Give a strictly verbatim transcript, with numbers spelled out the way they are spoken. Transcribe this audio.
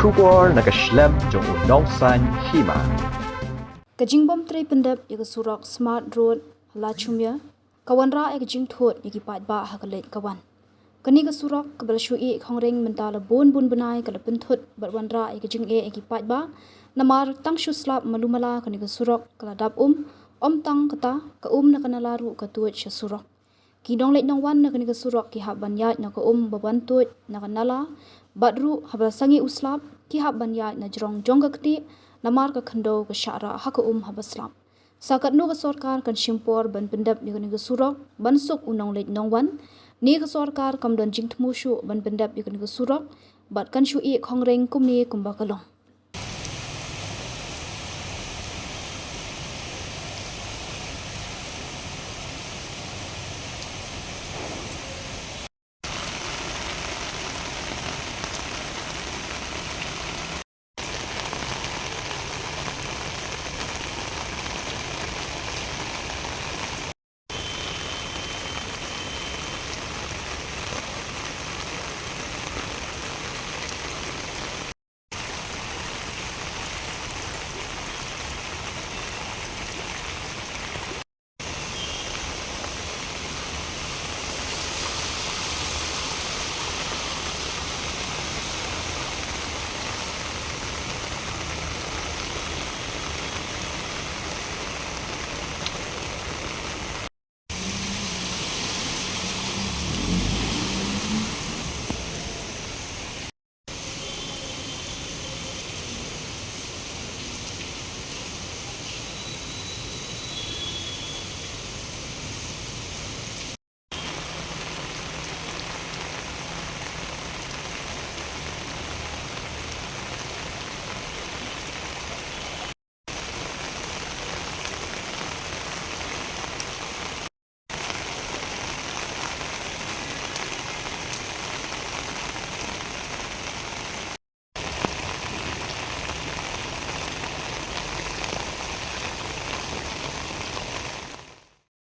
Khubor na ka shlem jong u Nongsaiñ Hima. Ka jingbym trei pyndep ïa ka surok Smart Road Lachumia ka wanrah ïa ka jingthut ïa ki paidbah ha ka leit ka wan. Kane ka surok kaba la shu ïeh khongring mynta la bun bun bnai ka la pynthut bad wanrah ïa ka jingeh ïa ki paidbah. Namar tang shu slap malu mala kane ka surok ka la dap um, ym tang kata, ka um na ka nala ruh ka tuid sha surok. Ki nongleit nongwan na kane ka surok ki hap ban ïaid na ka um ba wan tuid na ka nala, bad ruh haba la sangeh u slap ki hap ban ïaid na jrong jong ka ktieh, namar ka khyndew ka shah rah ha ka um haba slap. Sa katno ka sorkar kan shim por ban pyndep ïa kane ka surok ban suk u nongleit nongwan? Ne ka sorkar kam don jingthmu shuh ban pyndep ïa kane ka surok bad kan shu ïeh khongring kumne kumba ka long?